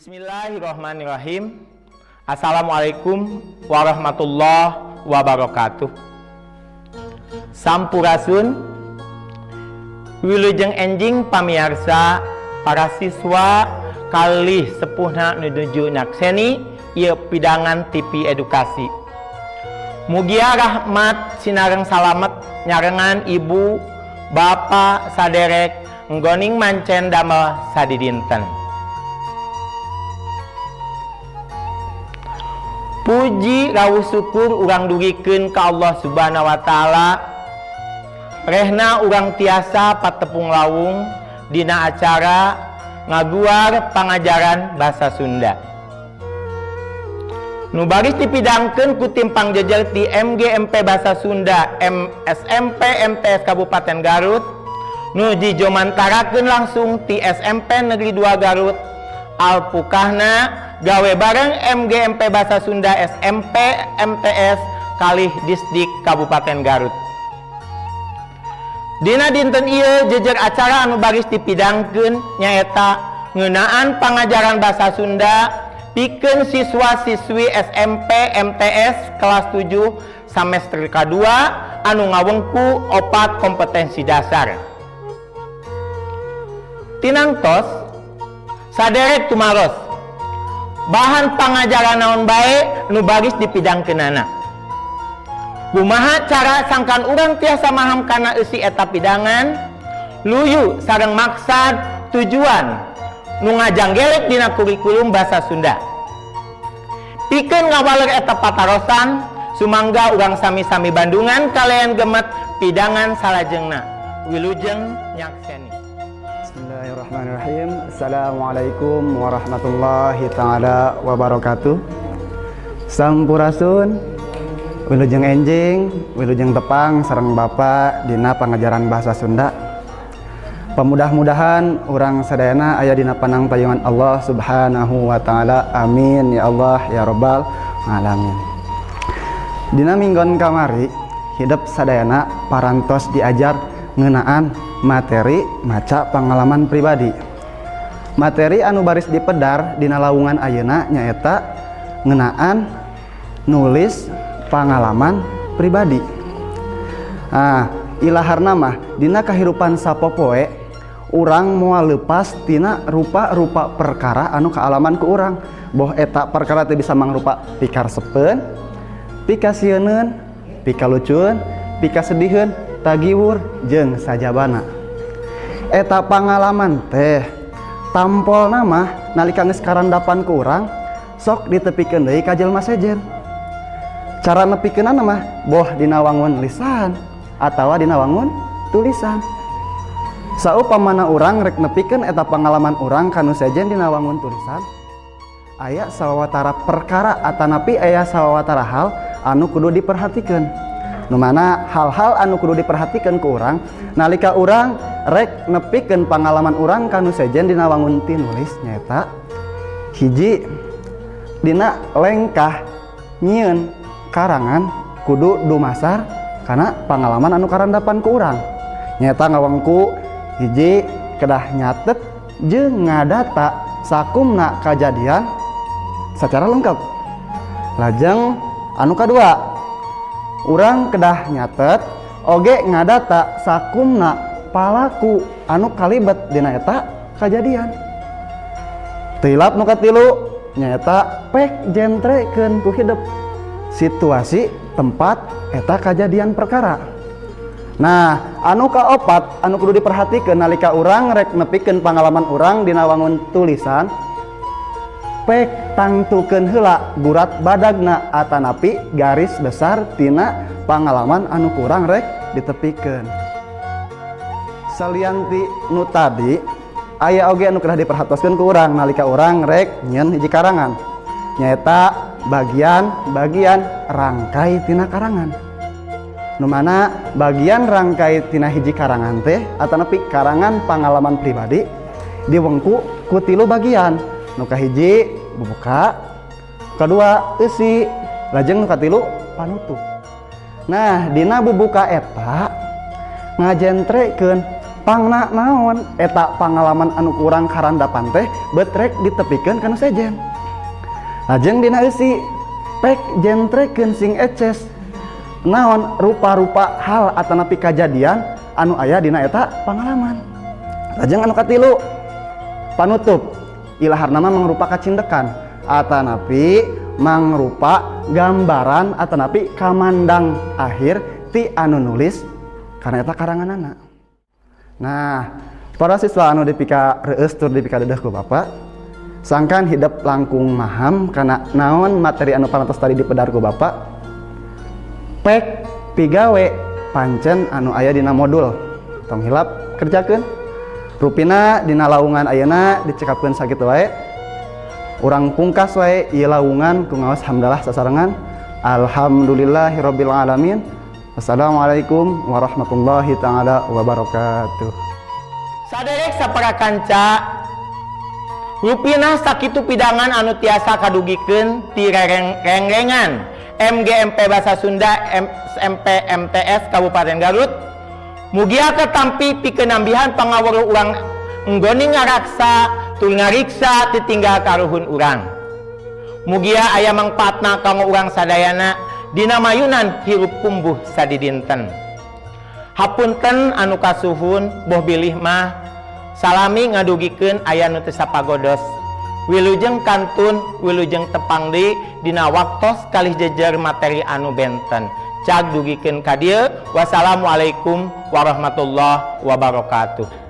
Bismillahirrahmanirrahim. Assalamualaikum warahmatullahi wabarakatuh. Sampurasun, wilujeng enjing pamiarsa, para siswa kalih sepuhna nu nuju nyakseni ieu pidangan TV Edukasi. Mugia rahmat sinareng salamet nyarengan ibu, bapak saderek nggoning mancen damel sadidinten. Puji rawuh syukur urang dugikeun ka Allah Subhanahu wa taala, rehna urang tiasa patepung lawung dina acara ngaguar pangajaran bahasa Sunda. Nu baris dipidangkeun ku tim pangjejer ti MGMP Bahasa Sunda SMP MTS Kabupaten Garut, nu dijomantarakeun langsung ti SMP Negeri 2 Garut. Alpukahna gawe bareng MGMP Bahasa Sunda SMP MTS kalih Disdik Kabupaten Garut. Dina dinten ieu jejer acara anu baris dipidangkeun nyaeta ngeunaan pangajaran bahasa Sunda pikeun siswa-siswi SMP MTS kelas 7 semester kedua anu ngawengku 4 kompetensi dasar. Tinangtos saderek tumaros bahan pangajaran naon bae nu baris dipidangkeunana. Kumaha cara sangkan urang tiasa maham kana eusi eta pidangan, luyu sareng maksad tujuan nu ngajanggelek dina kurikulum bahasa Sunda. Pikeun ngawaler eta patarosan, sumangga urang sami-sami bandungan kalian gemet pidangan salajengna. Wilujeng nyakseni. Bismillahirrahmanirrahim. Assalamualaikum warahmatullahi taala wabarakatuh. Sampurasun, wilujeng enjing, wilujeng tepang sareng Bapak dina pangajaran bahasa Sunda. Pemudah-mudahan urang sadayana aya dina panang payungan Allah Subhanahu wa taala. Amin ya Allah ya rabbal alamin. Dina minggon kamari hidep sadayana parantos diajar ngeunaan materi maca pengalaman pribadi. Materi anu baris dipedar dina lawungan ayeuna nyaeta ngeunaan nulis pengalaman pribadi. Ah, ilaharna mah dina kahirupan sapopoe urang moal leupas tina rupa-rupa perkara anu kaalaman ku urang. Boh eta perkara teh bisa mangrupa pikaresepeun, pikasieuneun, pikalucueun, pikasediheun, tagiwur jeung sajabana. Eta pangalaman teh tampolna mah nalika geus karandapan ku urang sok ditepikeun deui ka jelema sejen. Cara nepikeunana mah boh dina wangun lisan atawa dina wangun tulisan. Saupamana urang rek nepikeun eta pangalaman urang ka nu sejen dina wangun tulisan, aya sawatara perkara atanapi aya sawatara hal anu kudu diperhatikeun. Nu mana hal-hal anu kudu diperhatikeun ku urang nalika urang rek nepikeun pangalaman urang ka nu sejen dina wangun tinulis nyaeta hiji, dina lengkah nyieun karangan kudu dumasar kana pangalaman anu karandapan ku urang. Nyaeta ngawengku hiji, kedah nyatet jeung ngadata sakumna kajadian secara lengkap. Lajeng anu kadua, urang kedah nyatet oge ngadata sakumna palaku anu kalibet dina eta kajadian. Tilap nu katilu nyaeta pek jentrekeun ku hidep situasi tempat eta kajadian perkara. Nah, anu kaopat anu kudu diperhatikeun nalika urang rek nepikeun pangalaman urang dina wangun tulisan, pek tangtukeun heula gurat badagna atanapi garis besar tina pangalaman anu kurang rek ditepikeun. Salian ti nu tadi aya oge anu kedah diperhatoskeun ku urang nalika urang rek nyieun hiji karangan, nyaeta bagian-bagian rangkai tina karangan. Nu mana bagian rangkai tina hiji karangan teh atanapi karangan pangalaman pribadi diwengku ku tilu bagian. Nu kahiji bubuka, kedua eusi, lajeng nu katilu panutup. Nah, dina bubuka eta ngajentrekeun Pangna naon eta pangalaman anu kurang karandapan teh betrek ditepikeun kana sejen. Lajeng dina eusi pek jentrekeun sing eces naon rupa-rupa hal atanapi kajadian anu aya dina eta pangalaman. Lajeng anu katilu panutup, ilaharna mah mangrupa kacindekan atanapi mangrupa gambaran atanapi kamandang akhir ti anu nulis karena eta karanganana. Nah, para siswa anu dipika reueus tur dipika dedeh ku Bapak, sangkan hidep langkung maham kana naon materi anu parantos tadi dipedar ku Bapak. Pek pigawe pancen anu aya dina modul, tong hilap kerjakeun. Rupina dina laungan ayeuna dicekapkeun sakitu wae. Urang pungkas wae ieu laungan ku ngaos hamdalah sasarengan. Alhamdulillahirabbil alamin. Wassalamualaikum warahmatullahi taala wabarakatuh. Saderek saparakanca, rupina sakitu pidangan anu tiasa kadugikeun ti rengrengan MGMP Bahasa Sunda SMP MTS Kabupaten Garut. Mugia katampi pikeun nambihan pangaweruh urang enggoni ngaraksa tur ngariksa titinggal karuhun urang. Mugia aya mangpaatna kanggo urang sadayana dina mayunan hirup kumbuh sadidinten. Hapunten anu kasuhun, boh bilih mah salami ngadugikeun aya nu teu sapagodos. Wilujeng kantun, wilujeng tepang deui dina waktos kalih jejer materi anu benten. Cag dugikeun ka dieu. Wassalamualaikum warahmatullahi wabarakatuh.